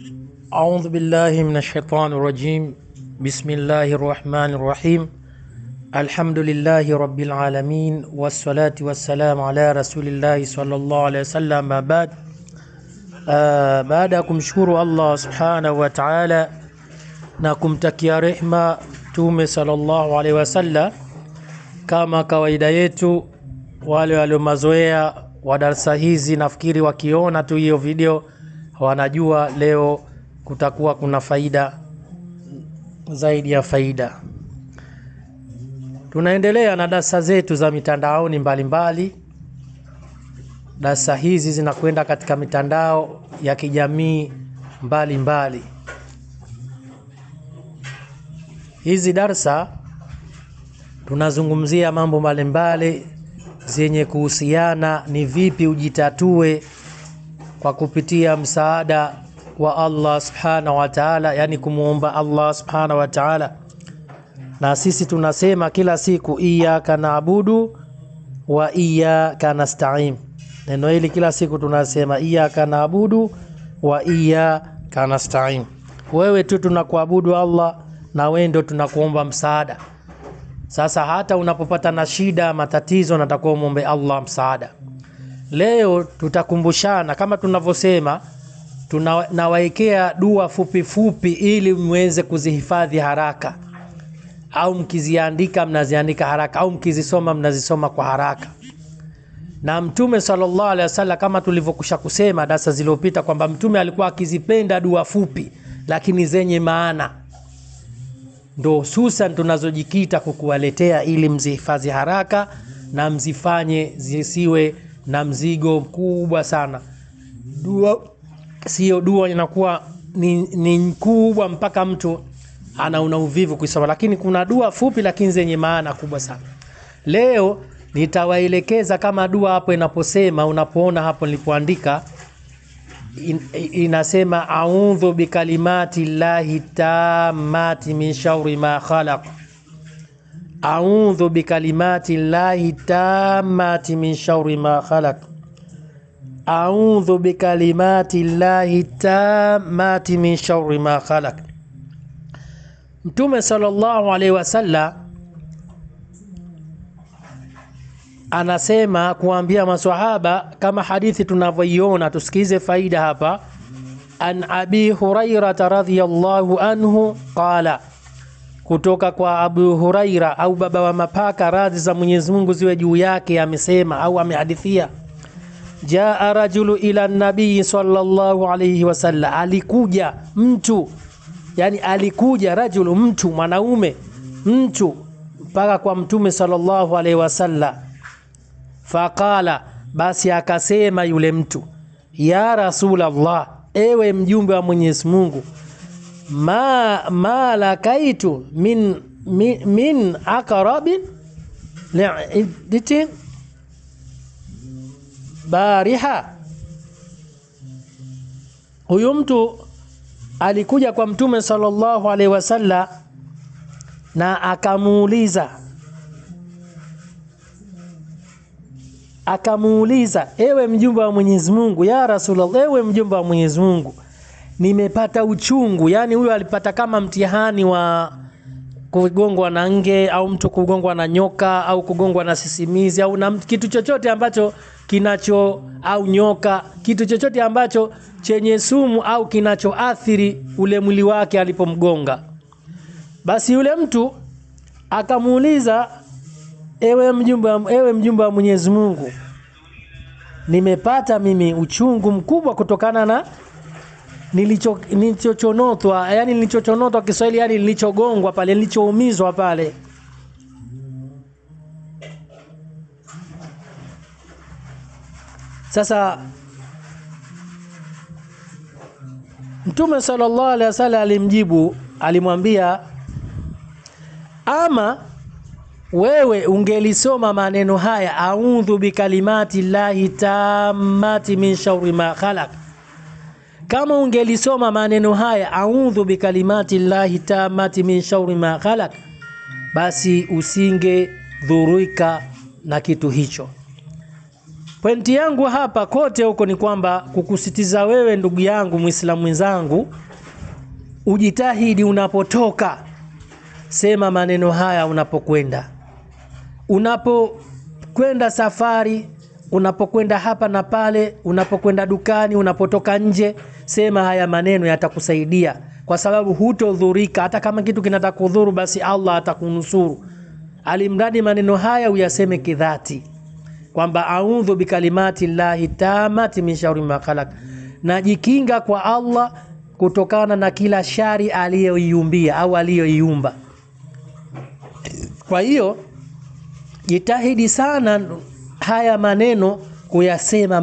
A'udhu billahi minash shaitani rajim. Bismillahir rahmanir rahim. Alhamdulillahi rabbil alamin wassalatu wassalamu ala rasulillahi sallallahu alaihi wasallam. Baad, baada ya kumshukuru Allah subhanahu wa ta'ala na kumtakia rehma Mtume sallallahu alaihi wasallam, kama kawaida yetu, wale waliomazoea wa darasa hizi nafikiri wakiona tu hiyo video wanajua leo kutakuwa kuna faida zaidi ya faida. Tunaendelea na darasa zetu za mitandaoni mbalimbali. Darasa hizi zinakwenda katika mitandao ya kijamii mbalimbali. Hizi darasa tunazungumzia mambo mbalimbali zenye kuhusiana ni vipi ujitatue kwa kupitia msaada wa Allah subhanahu wa ta'ala, yani kumuomba Allah subhanahu wa ta'ala. Na sisi tunasema kila siku iyyaka na'budu wa iyyaka nasta'in. Neno hili kila siku tunasema iyyaka na'budu wa iyyaka nasta'in. Wewe tu tunakuabudu Allah na wewe ndio tunakuomba msaada. Sasa hata unapopata na shida, matatizo, natakuwa muombe Allah msaada. Leo tutakumbushana kama tunavyosema, tunawaekea dua fupi fupi ili muweze kuzihifadhi haraka, au mkiziandika mnaziandika haraka, au mkizisoma mnazisoma kwa haraka. Na Mtume sallallahu alaihi wasallam, kama tulivyokusha kusema darasa zilizopita, kwamba Mtume alikuwa akizipenda dua fupi lakini zenye maana, ndo hususan tunazojikita kukuwaletea ili mzihifadhi haraka na mzifanye zisiwe na mzigo mkubwa sana. Dua sio dua inakuwa ni kubwa mpaka mtu anaona uvivu kuisoma, lakini kuna dua fupi lakini zenye maana kubwa sana. Leo nitawaelekeza kama dua hapo inaposema, unapoona hapo nilipoandika inasema a'udhu bikalimati llahi tammati min sharri ma khalaq. A'udhu bikalimati llahi tammati min sharri ma khalaq. A'udhu bikalimati llahi tammati min sharri ma khalaq. Mtume sallallahu alaihi wasallam anasema kuambia maswahaba, kama hadithi tunavyoiona, tusikize faida hapa. An Abi Huraira radhiyallahu anhu qala, kutoka kwa Abu Huraira au baba wa mapaka, radhi za Mwenyezi Mungu ziwe juu yake, amesema au amehadithia, jaa rajulu ila nabii sallallahu alayhi wasallam, alikuja mtu, yani alikuja rajulu, mtu mwanaume, mtu mpaka kwa Mtume sallallahu alayhi wasallam. Faqala, basi akasema yule mtu, ya Rasulallah, ewe mjumbe wa Mwenyezi Mungu, ma lakaitu min aqrabin li'iddatin bariha. Huyu mtu alikuja kwa Mtume sallallahu alaihi wasallam na akamuuliza, ewe mjumbe wa Mwenyezi Mungu, ya Rasulullah, ewe mjumbe wa Mwenyezi Mungu, nimepata uchungu. Yani huyu alipata kama mtihani wa kugongwa na nge, au mtu kugongwa na nyoka, au kugongwa na sisimizi, au na kitu chochote ambacho kinacho, au nyoka, kitu chochote ambacho chenye sumu au kinachoathiri ule mwili wake alipomgonga. Basi yule mtu akamuuliza, ewe mjumbe wa Mwenyezi Mungu, nimepata mimi uchungu mkubwa kutokana na nilichochonotwa, yani nilichochonotwa Kiswahili, yani nilichogongwa pale, nilichoumizwa pale. Sasa Mtume sallallahu alaihi wasallam alimjibu, alimwambia, ama wewe ungelisoma maneno haya, a'udhu bikalimati llahi tammati min sharri ma khalaq. Kama ungelisoma maneno haya, a'udhu bikalimati llahi tammati min sharri ma khalaq, basi usingedhurika na kitu hicho. Pointi yangu hapa kote huko ni kwamba kukusitiza wewe ndugu yangu Muislamu mwenzangu, ujitahidi unapotoka, sema maneno haya unapokwenda, unapokwenda safari, unapokwenda hapa na pale, unapokwenda dukani, unapotoka nje, sema haya maneno, yatakusaidia kwa sababu hutodhurika. Hata kama kitu kinataka kudhuru, basi Allah atakunusuru. Alimradi maneno haya uyaseme kidhati, kwamba audhu bikalimati llahi tamati min sharri ma khalaq, najikinga kwa Allah kutokana na kila shari aliyoiumbia au aliyoiumba. Kwa hiyo jitahidi sana haya maneno kuyasema.